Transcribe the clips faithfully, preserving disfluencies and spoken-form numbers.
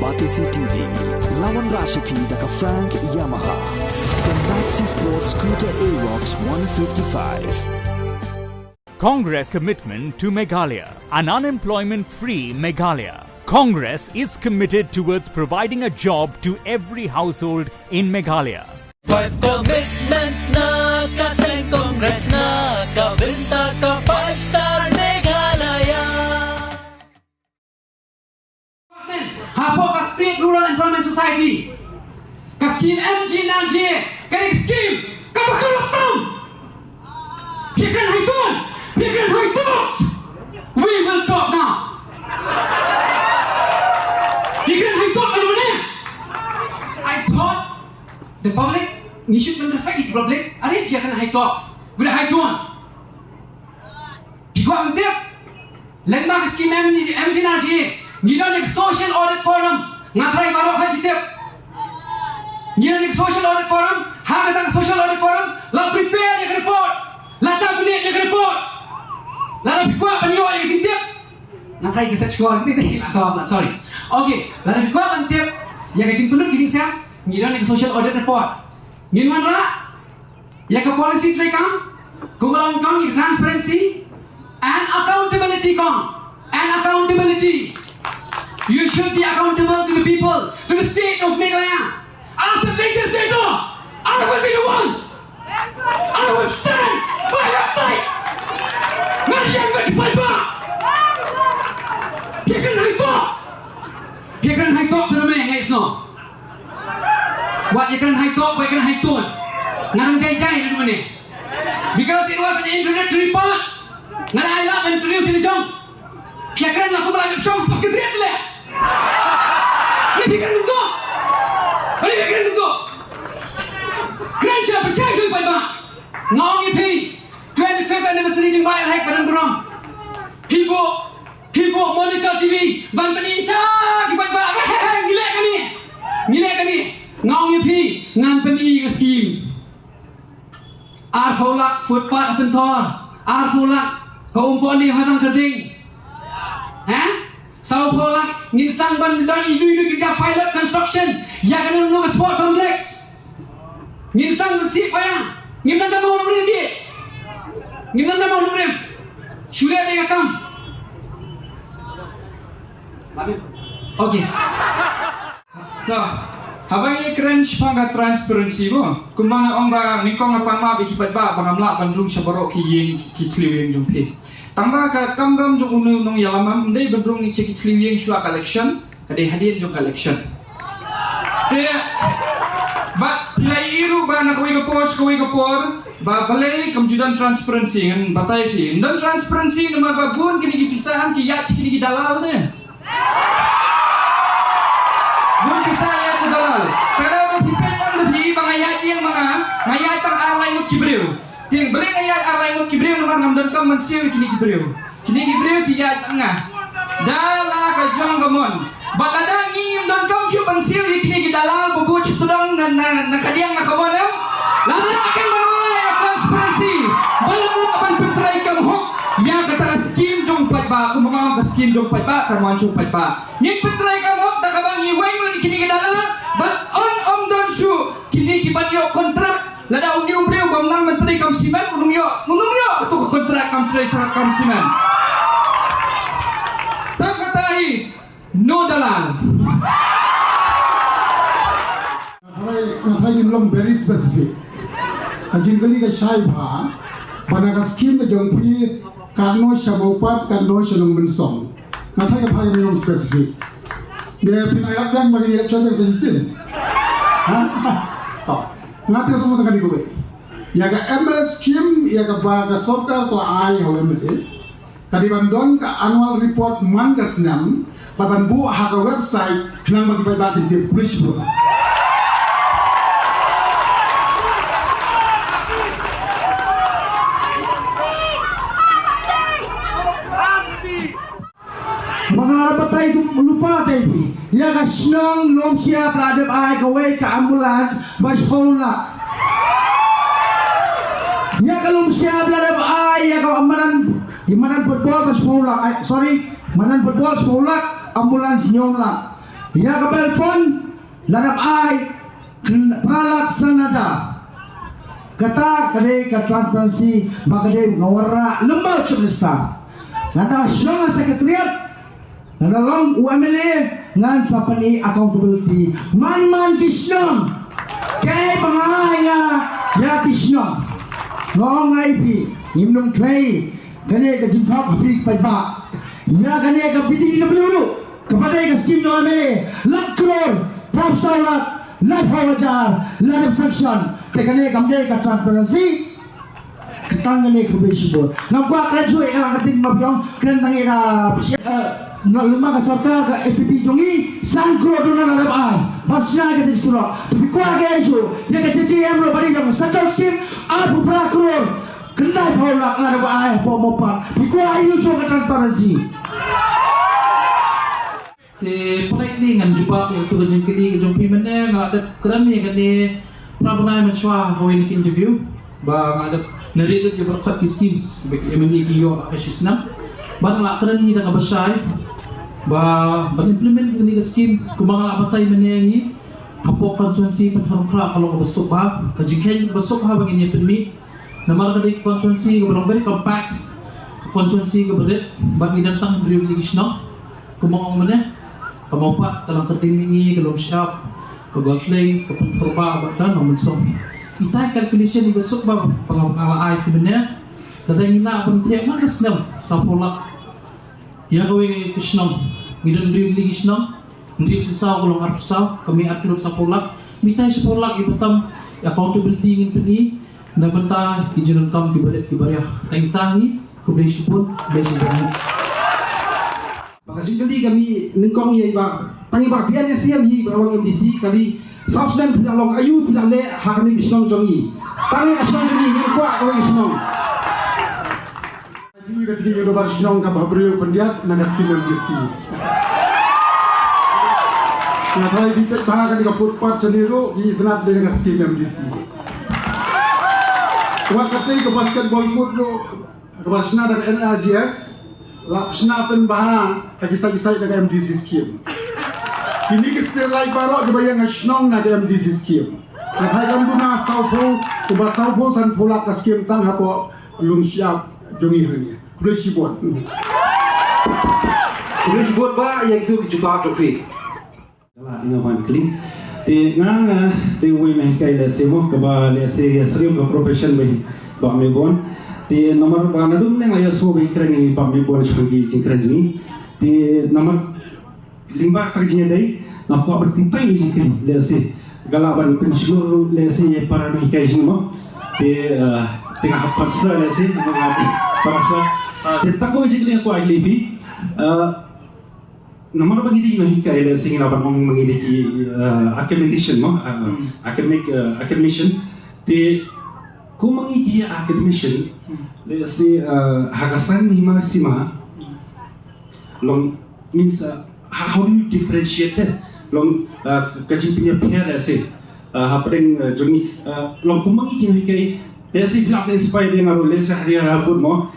Batesi T V, lawan Rashipi da ka Frank Yamaha. The Maxi Sport Scooter Aerox one fifty-five. Congress commitment to Meghalaya, an unemployment-free Meghalaya. Congress is committed towards providing a job to every household in Meghalaya. Five commitments na ka seng Congress na ka bynta ka five star Meghalaya. Hapoh ka State Rural Employment Society, ka scheme M G N R G A, ka dei ka scheme kaba khlem tam. Phi kren haitum, phi kren haitum. We will talk now. Phi kren haitum anu ne. I thought the public, ngi should respect the public. Are phi kren haitum. Wi haitum. Phi kwah ban tip? Lem ma ka scheme M G N R G A, ngi don ïa ka social audit forum. Nga trai baroh ha ki tip. Ngi don ïa ka social audit forum. Ha kata ka social audit forum la prepare ïa ka report. La tabulate ïa ka report. Lada phi kwah ban ïoh ïa ka jingtip, nga trai ka search forum ni, la sawap la, sorry. Okay, lada phi kwah ban tip ïa ka jingpynlut ka jingsem, ngi don ïa ka social audit report. Ngin wanrah ïa ka policy treikam, ka long kong ïa ka transparency and accountability kong. And accountability. You should be accountable to the people, to the state of Meghalaya. As a legislator, I will be the one. I will stand by your side. Ngan ïeng bad ki paidbah. Phi kren haitum. Phi kren haitum sa ne, ngai sno. Wat ïa kren haitum, wat ïa kren haitum. Nga dang jai jai na dum ne. Because it was an introductory part. Nga dang ai lad introduce ïa jong. Phi kren la kumba la shong pas kedriat le. Ni phi kren dum. Ni phi kren dum. Kren sha pynshai sha paidbah. Nga ong ïa phi. Twenty-fifth anniversary jong Bah Elhek Padamkurong. Phi buh Phi buh monitor T V ban pyni sha ki paidbah. Ngi leh kane. Ngi leh kane. Nga ong ïa phi ngan pyni ka scheme. Arphew lak footpath ha Pynthor. Arphew lak ka Umpohli ha Nongkyrding. Ha? Sawphew lak ngin sdang ban don ïa inu inu ki jaka pilot construction ïa kano kano ka sport complex. Ngin sdang ban siew paia. Ngim nang ka mawlung rim di. Ngim nang ka mawlung rim. Shu leh beit ka kam. Okay. To, haba ngi kren shaphang ka transparency mo. Kumba nga ong ba nyngkong nga pan map ïa ki paidbah ba ngam lah ban rung sha baroh ki ïing ki thliew ïing jong phi. Tangba ka kamram jong u nongïalam ym dei ban rung ïa ki thliew ïing shuwa ka election. Ka dei hadien jong ka election. Te bad phi la ïohi ruh ba na kawei ka por sha kawei ka por ba balei kam ju don transparency, ngan batai phi. Ym don transparency namar ba bun kine ki pisa hangne ki ïaid sha kine ki dalal ne. Bun pisa ïaid sha dalal. Ka dei ba phi peit lang da phi ba nga ïaid ïeng ma nga, nga ïaid tang ar lai ngut ki briew. Te balei nga ïaid ar lai ngut ki briew? Namar ngam donkam ban siew ïa kine ki briew. Kine ki briew ki ïaid tang nga da la ka jong ka mon. Bad lada ngi ngim donkam shuh ban siew ïa kine ki dalal ba buh shatdong na, na, na kadiang na ka mon em. Lada ka kren ban ong ïa ka transparency, ba lada ka ban pyntreikam hok ïa kata ka skim jong paidbah, kumba nga ong ka skim jong paidbah, ka mon jong paidbah. Ngin pyntreikam hok da kaba ngi weng lut ïa kine ki dalal bad un ym don shuh kine ki ban ïoh kontrak. Lada une u briew bym nang ban treikam simen, un ym ïoh, un ym ïoh kato ka kontrak kam trei sa kam simen. Tang kata hi, no dalal. Nga tharai, nga tharai ngin long very specific. Ka jingkylli ka shai bha ba na ka skim ka jong phi katno sha Mawpat, katno sha Nongmynsong. Nga tharai ka bha ngin long specific. Ngi phin ai rat biang ba ngi ïa choi biang sa shisien. Ha? To. Nga te sngewthuh kane kawei. Ïa ka M L A scheme, ïa kaba ka sorkar ka la ai ha u M L A. Ka dei ban don ka annual report man ka snem, bad ban buh ha ka website, khnang ba ki paidbah kin tip. Please, bro. Ba nga la batai tu lypa te phi. Ïa ka shnong Lumshyiap la dep ai kawei ka ambulance ba shiphew lak. Ïa ka Lumshyiap la dep ai ïa ka madan, ïa madan football ba shiphew lak. Ai, sorry, madan football shiphew lak, ambulance hynñiew lak. Ïa ka bail fund la dep ai khyndai lak san hajar. Kata ka dei ka transparency ba ka dei nga wanrah lyngba u Chief Minister. Nga da shong ha Secretariat, nga da long u M L A, ngan sa pyni accountability man man ki shnong. Kaei ba nga ai nga ïa ki shnong. Nga ong ïa phi, ngim nang khlei kane ka jingthok ha phi paidbah. Ïa kane ka B D W ruh, kaba dei ka skim jong M L A, lak klur, phew saw lak, laiphew hajar la dep sanction. Te kane kam dei ka transparency. Ka tang kane, khublei shibun. Ngam kwah kren shuh ïa ka ding, ma phi ong kren tang ïa ka, eh, na lem ka sorkar ka A P P jong ngi, san klur duna la dep ai ban shna ka ding surok. Te phi kwah kren shuh ïa ka J J M ruh, ba dei jong central scheme, arphew phra klur khyndai phew lak la dep ai hapoh Mawpat. Phi kwah ïa shuh ka transparency. Te pynlait ngan jubab ïa kato ka jingkylli ka jong phi mynne. Nga la dep kren ïa kane phra bnai mynshuwa ha kawei na ki interview ba nga la dep nareit lut ïa baroh ki schemes ba ki M N A ki ïoh ha ka shi snem. Bad nga la kren ïa kane da kaba shai ba ban implement ïa kane ka scheme, kumba nga la batai mynne, ngi hapoh constituency Pynthorumkhrah ka long kaba suk bha, ka jingkheiñ kaba suk bha ba ngin ïa pynmih. Namar ka dei ka constituency kaba long very compact, ka constituency kaba rit, bad ngi don tang hynriew tylli ki shnong. Kumba ong mynne, ka Mawpat, ka Langkyrding Mihngi, ka Lumshyiap, ka Golf Links, ka Pynthorumkhrah bad ka Nongmynsong. Ita i calculation iba suk bha ba nga la ai mynne, lada ngi lah ban theh man ka snem saphew lak ïa kawei ka shnong, ngi don hynriew tylli ki shnong, hynriew sha saw ka long arphew saw, ka mih arphew lak saphew lak. Mynta shiphew lak iba tam, accountability ngin pyni na ka bynta ki jingdonkam kiba rit kiba riah. Tang ita hi, khublei shibun, khublei shibun. Ba ka jingkylli ka mih nyngkong ïa i Bah, tang i Bah Bian ïa siem hi ba long M D C, kali saw snem phi la long aïu, phi la leh ha kane ka shnong jong ngi. Tang ïa ka shnong jong ngi, ngim kwah kawei ka shnong. Ngi ka tnat ïa u dorbar shnong kaba ha briew pyndiat na ka skim M D C. Nga tharai phi peit bha kane ka footpath shane ruh, ngi tnat de na ka skim M D C. Wat katei ka basketball court ruh, kaba shna da ka N R D S, la shna pynbha ha ki sait ki sait da ka M D C scheme. Kine ki street light baroh kiba ïeng ha shnong na ka M D C scheme. Nga tharai kam duna sawphew, kumba sawphew sanphew lak ka scheme tang hapoh Lumshyiap jong ngi hangne. Khublei shibun. Khublei shibun Bah ïa kito ki jubab jong phi. Ka la ïa nga ban kylli. Te nga, nga dei uwei na hikai lehse mo, kaba lehse ïa syriem ka profession ba hi Bah Mebon. Te namar ba naduh mynne nga ïa sngewbha ban kren ïa Bah Mebon shaphang ki jingkren jong ngi. Te namar lyngba kata ka jingïadei nga kwah ban tyntai ïa ka jingkylli lehse. Ka lah ban pynshlur lehse ïa para nonghikai jong ngi mo. Te, eh, te nga hap khot sir lehse, nga para sir. Te kata ka jingkylli nga kwah kylli phi. Eh, Namar ba ngi dei ki nonghikai lehse ngi lah ban ong ba ngi dei ki, eh, academician mo, eh, academic, eh, academician. Te kum ma ngi ki academician lehse, eh, ha ka saiñ hima sima long, means, eh, how, how do you differentiate it? Long, eh, ka jingpynïapher lehse, eh, hapdeng, eh, jong ngi, eh, long kum ma ngi ki nonghikai. Lehse phi lah ban inspire ïa nga ruh lehse ha ri ha kut mo.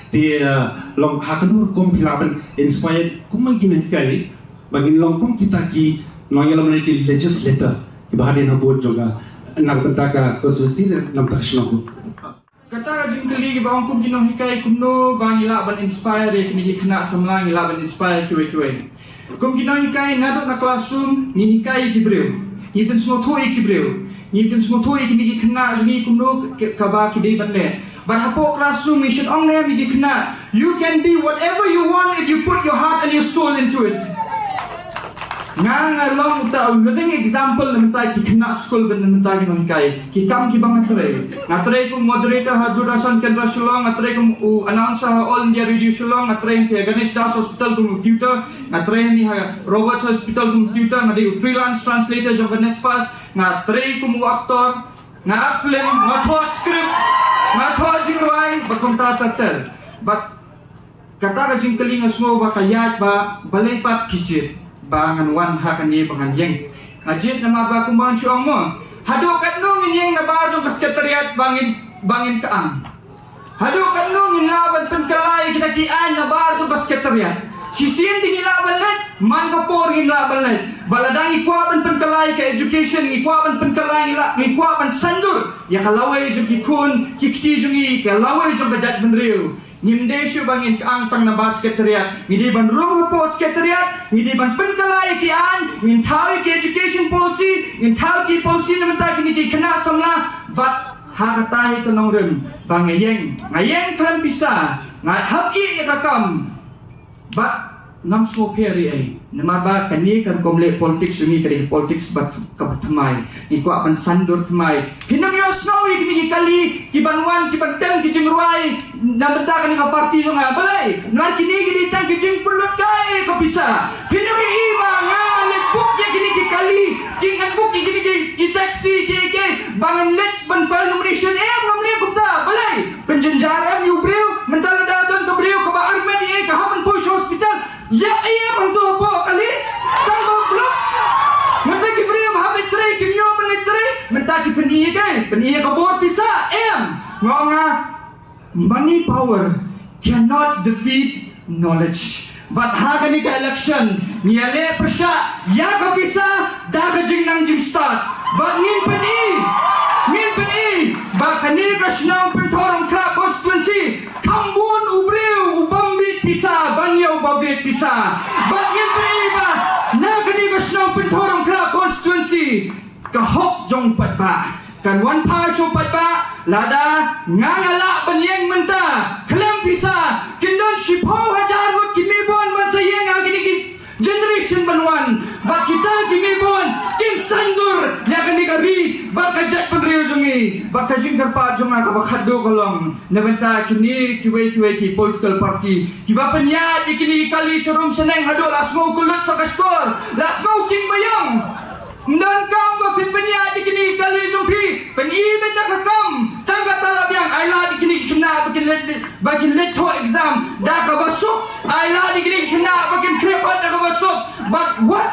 Te, eh, long ha kano rukom phi lah ban inspire kum ma ngi ki nonghikai ba ngin long kum kita ki nongïalam lane ki legislator kiba hadien habud jong ka, na ka bynta ka constituency ne na ka bynta ka shnong. Kata ka jingkylli kiba ong kum ki nonghikai kumno ba ngi lah ban inspire ïa kine ki khynnah samla, ngi lah ban inspire kiwei kiwei. Kum ki nonghikai naduh na classroom ngi hikai ïa ki briew, ngi pynsngewthuh ïa ki briew, ngi pynsngewthuh ïa kine ki khynnah jong ngi kumno ka, kaba ki dei ban leh. Bad hapoh classroom ngi shu ong lem ïa ki khynnah, you can be whatever you want if you put your heart and your soul into it. Nga, nga long uta u living example na bynta ki khynnah skul bad na bynta ki nonghikai. Ki kam kiba nga trei. Nga trei kum moderator ha Doordarshan Kendra Shillong, nga trei kum u announcer ha All India Radio Shillong, nga trei ha Ganesh Das Hospital kum u tutor, nga trei hangne ha Roberts Hospital kum u tutor, nga dei u freelance translator jong ka NESFAS, nga trei kum u actor, nga act film, nga thoh script, nga thoh jingrwai, bad kumta ter ter. Bad kata ka jingkylli nga sngew ba ka ïaid ba balei pat ki jied ba ngan wan ha kane ba ngan ïeng. Nga jied namar ba kumba ngan shu ong mo, haduh katno ngin ïeng na bar jong ka secretariat ba ngin, ba ngin kylla. Haduh katno ngin lah ban pynkylla ïa kita ki aiñ na bar jong ka secretariat. Shisien te ngi lah ban leit, man ka por ngim lah ban leit. Ba lada ngi kwah ban pynkylla ïa ka education, ngi kwah ban pynkylla, ngi lah, ngi kwah ban saiñdur ïa ka lawei jong ki khun ki kti jong ngi, ka lawei jong ka jaitbynriew. Ngim dei shuh ba ngin kyang tang na ba secretariat. Ngi dei ban rung hapoh secretariat, ngi dei ban pynkylla ïa ki aiñ, ngin thaw ïa ki education policy, ngin thaw ki policy na bynta kine ki khynnah samla, bad ha kata hi ka nongrim ba nga ïeng, nga ïeng khlem pisa, nga hap ïeh ïa ka kam. Bad ngam sngewpher ei ei. Namar ba kane ka rukom leh politics jong ngi ka dei politics ba ka ba thymmai. Ngi kwah ban saiñdur thymmai. Phin ym ïohsngew ïa kine ki kali ki ban wan ki ban tem ki jingrwai na bynta kane ka party jong nga. Balei? Namar kine ki dei tang ki jingpynlut kai ka pisa. Phin ym ïohi ba nga ngan leit book ïa kine ki kali, ki ngan book ïa kine ki, ki taxi, ki, ki, ba ngan leit ban file nomination. Em, ngam leh kumta. Balei? Pynjynjar em ïa u briew, mynta lada don ka briew kaba armet ïa ka hap ban poi sha hospital. Ïa, ïa, hangto hapoh kali. Tang ba block. Mynta ki briew ba hap leit trei kim ïoh ban leit trei. Mynta ki pyni ïa ka, pyni ïa ka bor pisa. Em. Nga ong nga, money power cannot defeat knowledge. Bad ha kane ka election ngi ïaleh pyrshah ïa ka pisa da ka jingnang jingstad. Bad ngin pyni, ngin pyni ba kane ka shnong Pynthorumkhrah constituency kham bun u briew u bym bit pisa ban ïa u ba bit pisa. Bad ngin pyni ba na kane ka shnong Pynthorumkhrah constituency ka hok jong paidbah kan wan phai sha paidbah. Lada nga nga lah ban ïeng mynta khlem pisa, kin don shiphew hajar ngut ki mei bun ban sa ïeng ha kine ki generation ban wan. Bad kita ki mei bun kin saiñdur ïa kane ka ri bad ka jaitbynriew jong ngi. Bad ka jingkyrpad jong nga kaba khatduh ka long na bynta kine kiwei kiwei ki political party kiba pynïaid ïa kine ki kali sharum shaneng haduh la sngew kyllut sa ka shkor, la sngew king ba ïong. Ym donkam ba phin pynïaid ïa kine ki kali jong phi. Pyni beit da ka kam. Tang kata la biang, ai lad ïa kine ki khynnah ba kin leit, ba kin leit thoh exam da kaba suk. Ai lad ïa kine ki khynnah ba kin khreh ot da kaba suk. Bad wat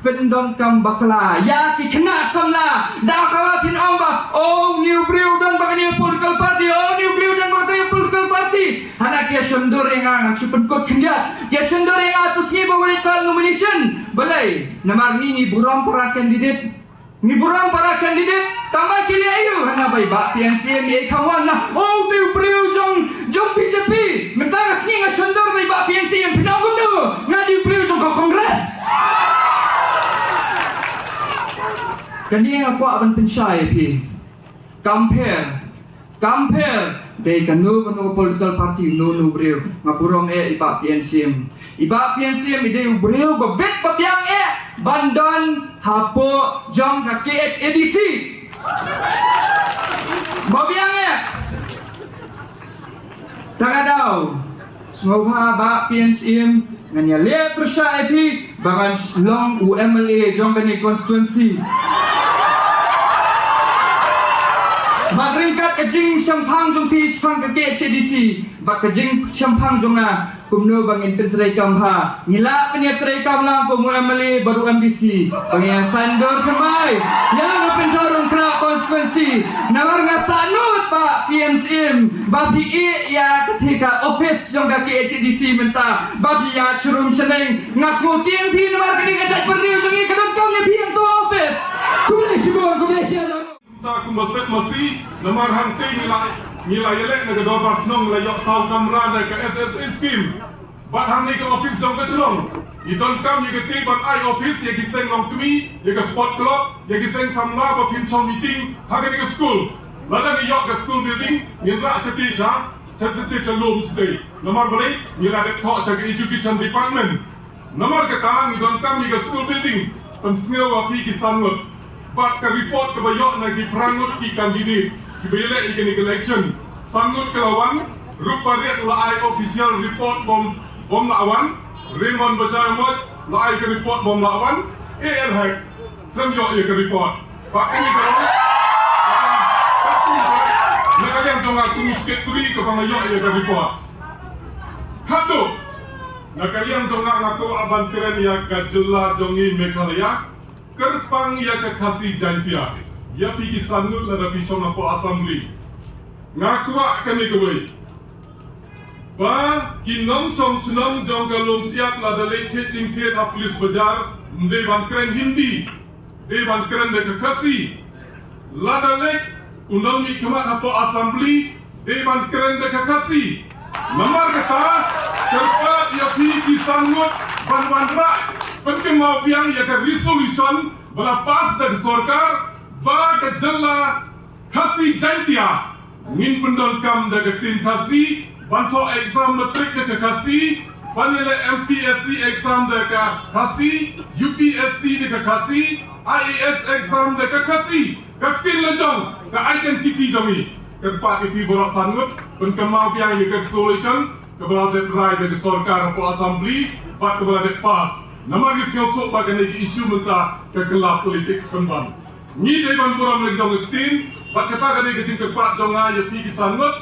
pyndonkam bakla ïa ki khynnah samla da kaba phin ong ba, oh, une u briew don ba kane ka political party, oh, une u briew don ba kane ka political party. Hana ki ïa shon dur ïa nga, ngan shu pynkut khyndiat. Ki ïa shon dur ïa nga, to sngi ba wan leit file nomination. Balei? Namar ngi ngi burom para candidate. Ngi burom para candidate. Tang ba ki leh aïu? Hana ba i Bah P N C M i kham wan na. Oh, u dei u briew jong, jong B J P. Mynta ka sngi nga shon dur ba i Bah P N C M, phi ong kumno? Nga dei u briew jong ka Congress. Kane nga kwah ban pynshai ïa phi. Compare. Compare. Dei kano kano political party, uno uno u briew. Nga burom eh i Bah P N C M. I Bah P N C M i dei u briew ba bit ba biang eh ban don hapoh jong ka K H A D C. Ba biang eh. Ta ka daw. Sngewbha Bah P N C M, ngan ïaleh pyrshah ïa phi ba ngan long u M L A jong kane constituency. Bad ryngkat ka jingshemphang jong phi shaphang ka K H A D C bad ka jingshemphang jong nga kumno ba ngin pyntreikam bha, ngi lah pynïatreikam lang kum u M L A bad u M D C. Ba ngin ïa saiñdur thymmai ïa ka Pynthorumkhrah constituency. Namar nga sahnud Bah P N C M ba phi ïeh ïa ka thika office jong ka K H A D C mynta ba phi ïaid sharum shaneng. Nga sngewtieng phi namar kane ka jaitbynriew jong ngi ka donkam ïa phi hangto office. Khublei shibun, khublei shihajar. Ta kumba set masi namar hangtei ngi la, ngi la ïaleh na ka dorbar shnong, ngi la ïoh saw kamra na ka S S A scheme. Bad hangne ka office jong ka shnong ngi donkam ïa katei ban ai office ïa ki seng longkmie, ïa ka sport club, ïa ki seng samla ba phin shong meeting ha kane ka skul. Lada ngi ïoh ka school building ngin rah shatei sha, sha, shatei sha lum shatei. Namar balei? Ngi la dep thoh sha ka education department. Namar kata ngi donkam ïa ka school building. Pynsngew ïa phi ki san ngut. Bad ka report kaba ïoh na ki phra ngut ki candidate kiba ïaleh ïa kane ka election. San ngut ka la wan, Rupa Riak la ai official report bym, bym la wan, Raymond Bashar Mot la ai ka report bym la wan, A L Hek khlem ïoh ïa ka report. Bad kane ka long, ah, na ka liang jong nga kum u secretary kaba nga ïoh ïa ka report. Khatduh, na ka liang jong nga nga kwah ban kren ïa ka jylla jong ngi Meghalaya. Kyrpang ïa ka Khasi Jaiñtia. Ïa phi ki san ngut lada phi shong hapoh Assembly. Nga kwah kane kawei. Ba ki nongshong shnong jong ka Lumshyiap lada leit thied jingthied ha Police Bazar, ym dei ban kren Hindi, dei ban kren da ka Khasi. Lada leit u nongmihkhmat hapoh Assembly, dei ban kren da ka Khasi. Namar kata, kyrpad ïa phi ki san ngut ban wanrah, pynkynmaw biang ïa ka resolution ba la pass da ka sorkar, ba ka jylla Khasi Jaintia ngin pyndonkam da ka ktien Khasi, ban thoh exam matric da ka Khasi, ban ïaleh M P S C exam da ka Khasi, U P S C da ka Khasi, I A S exam da ka Khasi. Ka ktien la jong, ka identity jong ngi. Kyrpad ïa phi baroh san ngut, pynkynmaw biang ïa ka resolution kaba la dep rai da ka sorkar hapoh Assembly bad kaba la dep pass. Namar ngi sngewthuh ba kane ka issue mynta ka kylla politics pynban. Ngi dei ban burom la jong ka ktien, bad kata ka dei ka jingkyrpad jong nga ïa phi ki san ngut.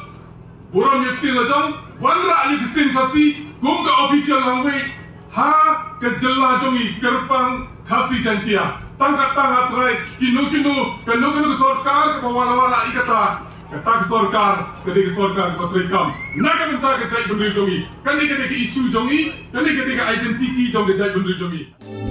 Burom ïa ka ktien la jong, wanrah ïa ka ktien Khasi kum ka official language ha ka jylla jong ngi kyrpang Khasi Jaintia. Tang katne nga trai, kino kino, kano kano ka sorkar kaba wanrah ïa kata, kata ka sorkar ka dei ka sorkar kaba treikam na ka bynta ka jaitbynriew jong ngi. Kane ka dei ka issue jong ngi, kane ka dei ka identity jong ka jaitbynriew jong ngi.